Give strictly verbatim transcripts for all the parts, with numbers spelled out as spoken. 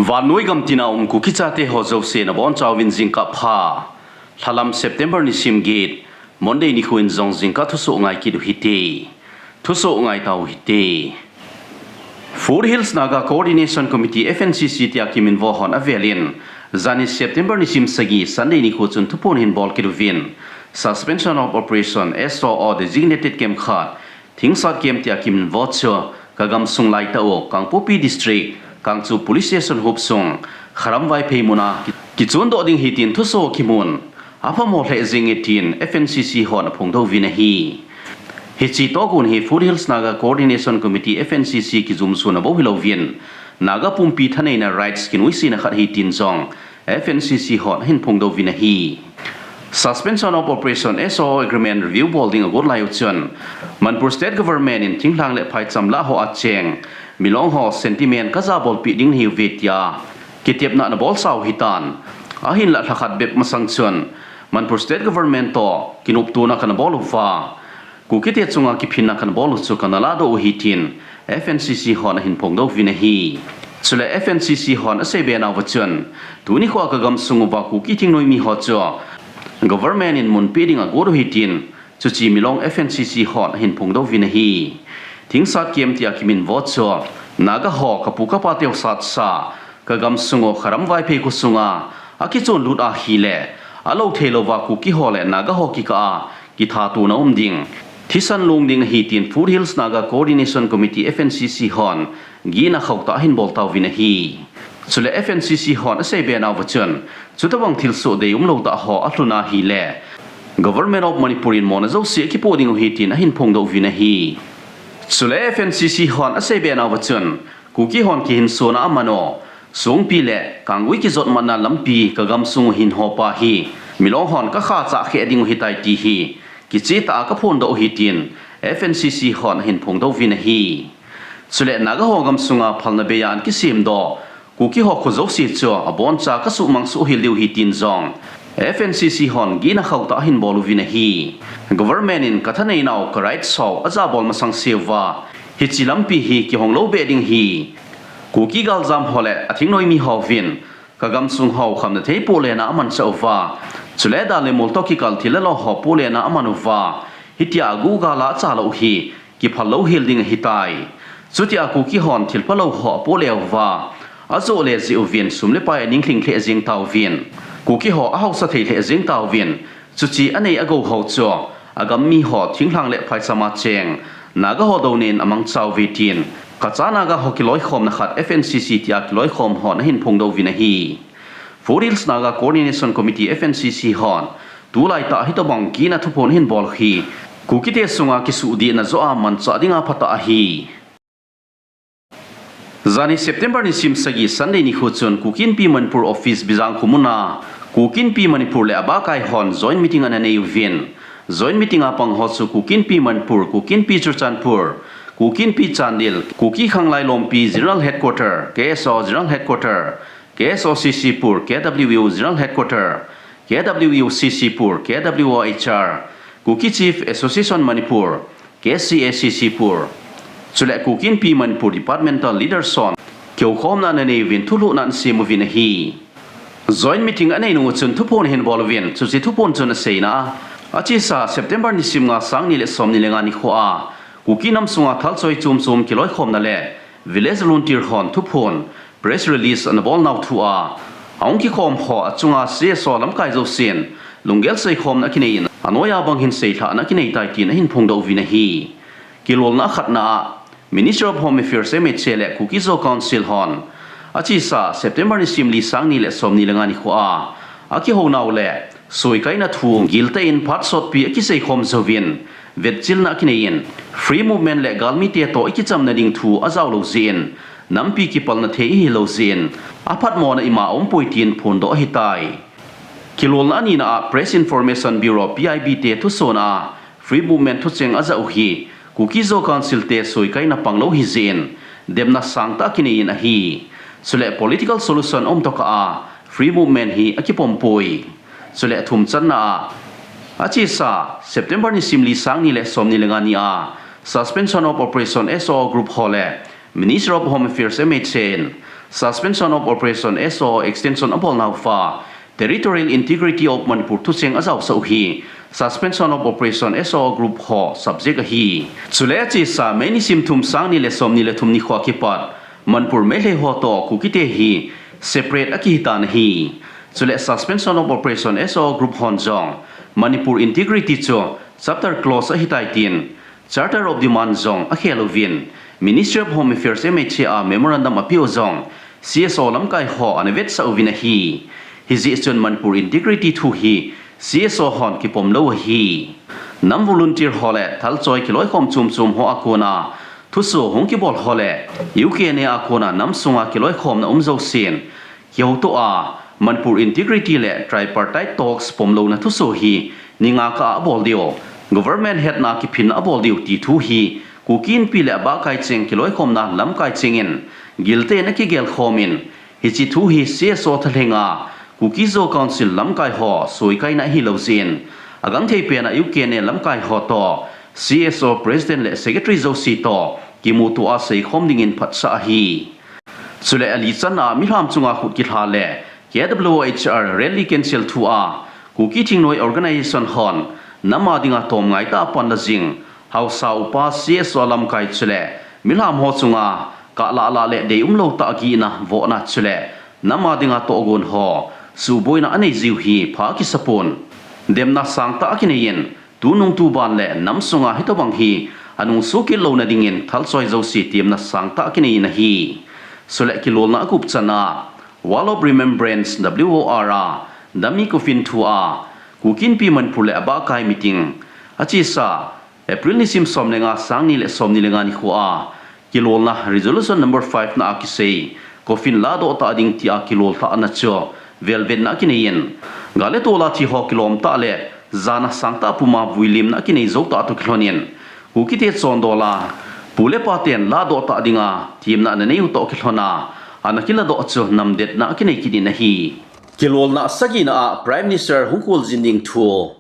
Vannoi gam tina um Kuki chate ho jouse nabonchauvin jingkah pha. Lhalam September nisim get, Monday nikho in jong jingkah thusoh ngai kit uhite. Thusoh ngai tauhite. Foothills Naga Coordination Committee, F N C C tia kiminvo hon avelin, jani September nisim sagi Sunday nikho chun thuphon ahin bol kit uvin, Suspension of Operation, S O O, designated camp khat, Thingsat camp tia kiminvo chu, ka gamsung laitah u, Kangpokpi District, Kangchup Police Station hopsung, Kharam Vaiphei muna ki-, kichondoh ding ahi tin thusoh akimun, aphamo lheh jenge tin F N C C hon aphongdoh uvin ahi. Hiche tohgon hi Foothills Naga Coordination Committee, F N C C kijumsona bou hilouvin, Naga pumpi thaneina rights kinoisena khat ahi tin jong F N C C hon ahin phongdoh uvin ahi. Suspension of Operation, S O O Agreement review bol ding agot lai uchun, Manipur State Government in thinglhang le phaicham lah hoa cheng milong ho sentiment kajabolpeh ding ahiuve tia kitepna anabolsau ahitan. Ahinlah lhakhat bep masang chun, Manipur State Government toh kinoptona kanabol uva, Kukite chunga kiphinna kanabol u chu kanaladoh u ahi tin F N C C hon ahin phongdoh uvin ahi. Chule F N C C hon aseibe nauva chun, tuni khoa ka gamsung uva Kuki thingnoimi ho chu government in munpeh ding agot u ahi tin, chuche milong F N C C hon ahin phongdoh uvin ahi. Thingsat camp tia kiminvo chu, Naga ho kapu kapa teu satsa, ka gamsung u Kharam Vaiphei khosunga akichonlut ahile, alou theilouva Kuki ho le Naga ho kikah a kithatona um ding, thisan long ding ahi tin Foothills Naga Coordination Committee, F N C C hon gihna khauhtah ahin bol tauvin ahi. Chule F N C C hon aseibe nauva chun, chutobang thilsoh deium lou tah ho alhun ahile, Government of Manipur in mona jouse akipoh ding u ahi tin ahin phongdoh uvin ahi. Chule F N C C hon aseibe nauva chun, Kuki hon kihinsona aman u, Songpi le Kanggui kijotmatna lampi ka gamsung u hinhopa hi milong hon kakha chah kheh ding u ahitai ti hi kichehtah a kaphondoh u ahi tin F N C C hon ahin phongdoh uvin ahi. Chule Naga ho gamsunga phalna bei a ana kisemdoh Kuki ho kho jouse chu aboncha kasuhmang suhhel diu ahi tin jong F N C C hon gihna khauhtah ahin bol uvin ahi. Government in kathaneinau ka rights ho ajabol masang seuva, hiche lampi hi kihong lou beh ding ahi. Kuki galjam ho le athingnoimi hovin ka gamsung ho khamna thei pohlena amanchah uva, chule dan le mol toh kikal thil le lo ho pohlena aman uva, hitia aguh gal a achalou hi kiphal louhel ding ahitai. Chutia Kuki hon thil phalou ho apohle uva, ajoh le jeh uvin sum le pai aning lhing lheh jeng tauvin, Kuki ho ahaosa thei lheh jeng tauvin, chuche anei agou ho chu agam mi ho thinglhang le phaicham a cheng Naga ho douna in amangchauve tin Kacha Naga ho kiloikhomna khat F N C C tia kiloikhom hon ahin phongdoh uvin ahi. Foothills Naga Coordination Committee, F N C C hon tulaitah hitobang gihna thuphon ahin bol u hi Kukite sunga kisuhdihna joh a manchah dinga phatah ahi. Jani September nisim sagi Sunday nikho chun Kuki Inpi Manipur Office Bijang khomuna Kuki Inpi Manipur le abakai hon joint meeting ana nei uvin, joint meeting a pang ho chu Kuki Inpi Manipur, Kuki Inpi Churachandpur, Kuki Inpi Chandel, Kuki Khanglai Lompi General Headquarter, K S O General Headquarter, K S O C C Pur, K W U General Headquarter, K W U C C Pur, K W O H R, Kuki Chief Association Manipur, K C A C C Pur, chule Kuki Inpi Manipur Departmental Leaders hon kihoukhomna ana nei uvin thulhuhna ana sem uvin ahi. Joint meeting anei nung uchun thuphon ahin bol uvin, chuche thuphon chun aseina a, achesa September nisim nga, sang ni le som ni le nga nikhoa Kuki nam sunga thalchoi chom chom kiloikhomna le Village Volunteer hon thuphon press release ana bolnau thua, ahung kikhom ho achunga C S O lamkai jousen lunggel seikhomna akinei in, anoiya bang hin seilhahna akinei tai tin ahin phongdoh uvin ahi. Kilolna akhatna a, Ministry of Home Affairs, M H A le Kuki Zo Council hon achesa September nisim li, sang ni le som ni le nga nikhoa akihounau le soikaina thu giltah in phat sotpi akiseikhom jouvin, vetchilna akinei in, free movement le galmite toh ikichamna ding thu ajaolou jeh in, nampi kipalna thei ihilou jeh in, aphatmona ima aumpoi tin phondoh ahitai. Kilolna anina a Press Information Bureau, P I B te thusona a, free movement thucheng ajah u hi Kuki Zo Council te soikaina panglou ahi jeh in, demna sangtah akinei in ahi. Chule political solution aum tokah a free movement hi akipompoi. Chule thumchanna a, achesa September nisim li, sang ni le som ni le nga ni a Suspension of Operation, S O O group ho le Ministry of Home Affairs, M H A in Suspension of Operation S O extension abolnauva Territorial Integrity of Manipur thucheng ajaosah u hi Suspension of Operation S O group ho subject ahi. Chule achesa May nisim thum, sang ni le som ni le thum nikho a kipat Manipur Meitei ho toh Kukite hi separate akihitan ahi. Chule Suspension of Operation S O group hon jong Manipur Integrity chu chapter close ahitai tin Charter of Demand jong akhel uvin, Ministry of Home Affairs, M H A a memorandum apeh u jong C S O lamkai ho ana vetsah uvin ahi. Hijeh chun Manipur Integrity thu hi C S O hon kipom lou ahi. Nam volunteer ho le thalchoi kiloikhom chom chom ho a kona thusoh hung kibol ho le U K N A a kona nam sunga kiloikhomna um jousen kihoutoh a, Manipur Integrity le Tripartite Talks pomlouna thusoh hi ni nga kah a abol diu, Government hetna kiphinna abol diu ti thu hi Kuki Inpi le abahkai cheng kiloikhomna lamkai chengin gilten akigelkhomin, hiche thu hi C S O thalhenga Kuki Zo Council lamkai ho soikaina ahilou jeh in, agangthei pena U K N A lamkai ho toh C S O President le Secretary jouse toh kimuto a seikhom dingin phatsah ahi. Chule ali channa a milham chunga khut kilha le K W H R rally cancel thu a Kuki Thingnoi Organization hon nam a dinga tomngai tah a panla jing, haosa upa C S O lamkai chule milham ho chunga kahlah lah le deium lou tah gihna vohna chule nam a dinga tohgon ho suhboina anei jiu hi pha akisapon, demna sangtah akinei in, tunung tuban le nam sunga hitobang hi anung sukit louna dingin thalchoi jouse temna sangtah akinei in ahi. Chule kilolna a gup channa Wall of Remembrance, W O R a dummy coffin thu a Kuki Inpi Manipur le abahkai meeting achesa April nisim som le nga, sang ni le som ni le nga nikho a kilolna resolution number five na a kisei coffin ladoh tah ding tia kilol lhahna chu velvetna akinei in, gal le tol a thi ho kilom tah le jana sangtah puma vuilimna akinei jou tah toh kilhonin, Kukite chondol a pu le pa ten ladoh tah dinga temna ana nei u toh kilhon a, ana kiladoh chu namdetna akinei kit in ahi. Kilolna sagina a Prime Minister hung kholjin ding thu,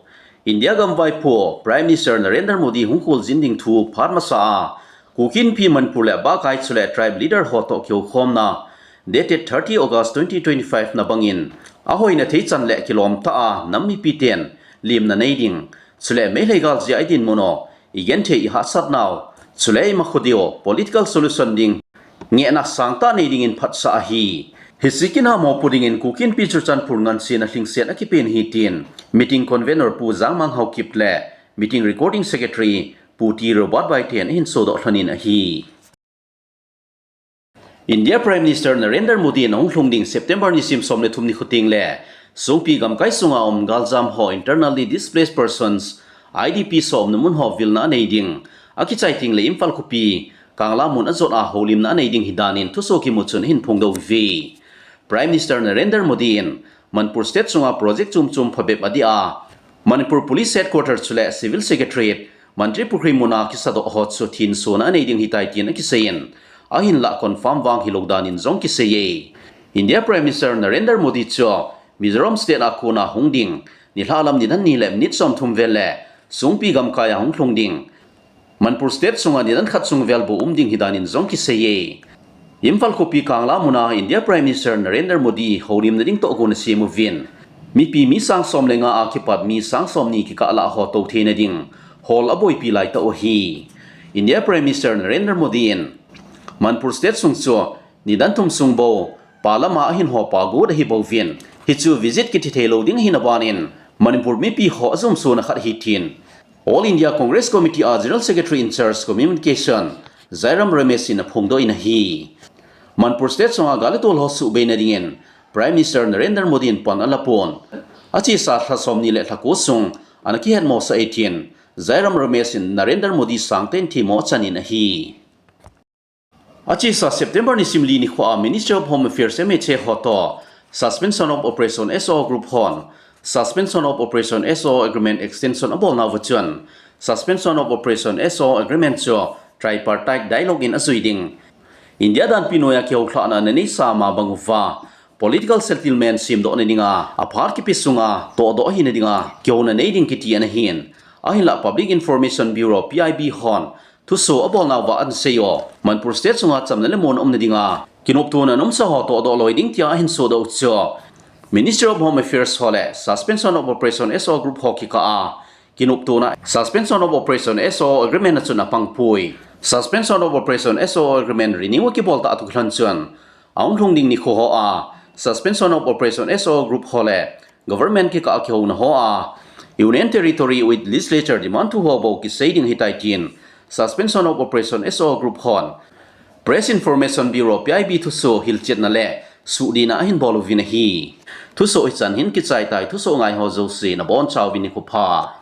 India gam vaipo Prime Minister Narendra Modi hung kholjin ding thu phat masa a, Kuki Inpi Manipur le abahkai chule tribe leader ho toh kihoukhomna dated thirty August twenty twenty-five na bangin, ahoina thei chan le kilom tah a nam mipi ten limna nei ding, chule Meitei gal jeh a idinmun u, igenthei ihahsatnau, chule imakho diu political solution ding ngehna sangtah nei dingin phatsah ahi. Hiche kinam ho pu dingin Kuki Inpi Churachandpur ngansena lhingset akipen ahi tin meeting convenor Pu Jangmang Haokip le meeting recording secretary Pu T Robert Baite in ahin sodoh lhonin ahi. India Prime Minister Narendra Modi in ahung lhung ding September nisim som le thum nikho teng le Songpi gamkai sunga um galjam ho, Internally Displaced Persons, I D Ps ho umna mun ho vilna anei ding, akichai teng le Imphal khopi Kangla mun ajot a houlimna anei ding ahi danin thusoh kimu chun ahin phongdoh uve. Prime Minister Narendra Modi in Manipur State sunga project chom chom phabep adih a, Manipur Police Headquarter chule Civil Secretariat, Mantripukhri mun a kisadoh ho chu thinsona anei ding ahitai tin akisei in, ahinlah confirm vang hilou danin jong kisei e. India Prime Minister Narendra Modi chu Mizoram State a kona hung ding, nilhah lam nidan ni le minute som thum vel le Songpi gamkai a hung lhung ding, Manipur State sunga nidan khat sung vel bou um ding ahi danin jong kisei e. Imphal khopi Kangla mun a India Prime Minister Narendra Modi houlimna ding tohgon asem uvin, mipi mi sang som le nga a kipat mi sang som ni kikah lah ho tou theina ding hall aboipi laitah u ahi. India Prime Minister Narendra Modi in Manipur State sung chu nidan thum sung bou pa lama ahin hopa got ahi bouvin, hichu visit kiti theilou ding ahina banin Manipur mipi ho ajumsona khat ahi tin All India Congress Committee a General Secretary in charge Communication Jairam Ramesh in aphongdoh in ahi. Manipur State sunga gal le tol ho suhbeina dingin Prime Minister Narendra Modi in pan alapon, achesa lha som ni le lha ko sung ana kihetmosah e tin Jairam Ramesh in Narendra Modi sangtah in themmo achan in ahi. Achesa September nisim li nikho a Ministry of Home Affairs, M H A ho toh Suspension of Operation S O group hon Suspension of Operation S O agreement extension abolnauva chun Suspension of Operation S O agreement chu tripartite dialogue in ajui ding, India danpi noiya kihoulhahna ana neisa ma banguva political settlement semdohna dinga aphat kipe sunga tohdoh ahina dinga kihouna nei ding kiti ana hin, ahinlah Public Information Bureau, P I B hon thusoh abolnauva ana sei u, Manipur State sunga chamna le monna umna dinga Kinoptona nomsa ho tohdoh loi ding tia ahin sodoh u chu Ministry of Home Affairs ho le Suspension of Operation S O group ho kikah a kinoptona Suspension of Operation S O Agreement a chun apangpoi. Suspension of Operation S O Agreement renew akibol tah a thukilan chun ahung lhung ding nikho ho a Suspension of Operation S O group ho le government kikah a kihouna ho a Union Territory with Legislature demand thu ho bou kisei ding ahitai tin Suspension of Operation S O group hon Press Information Bureau, P I B, thusoh hilchetna le suhdihna ahin bol uvin ahi. Thusoh hichan hin kichai tai, thusoh ngai ho jouse nabonchauvin nikho pha.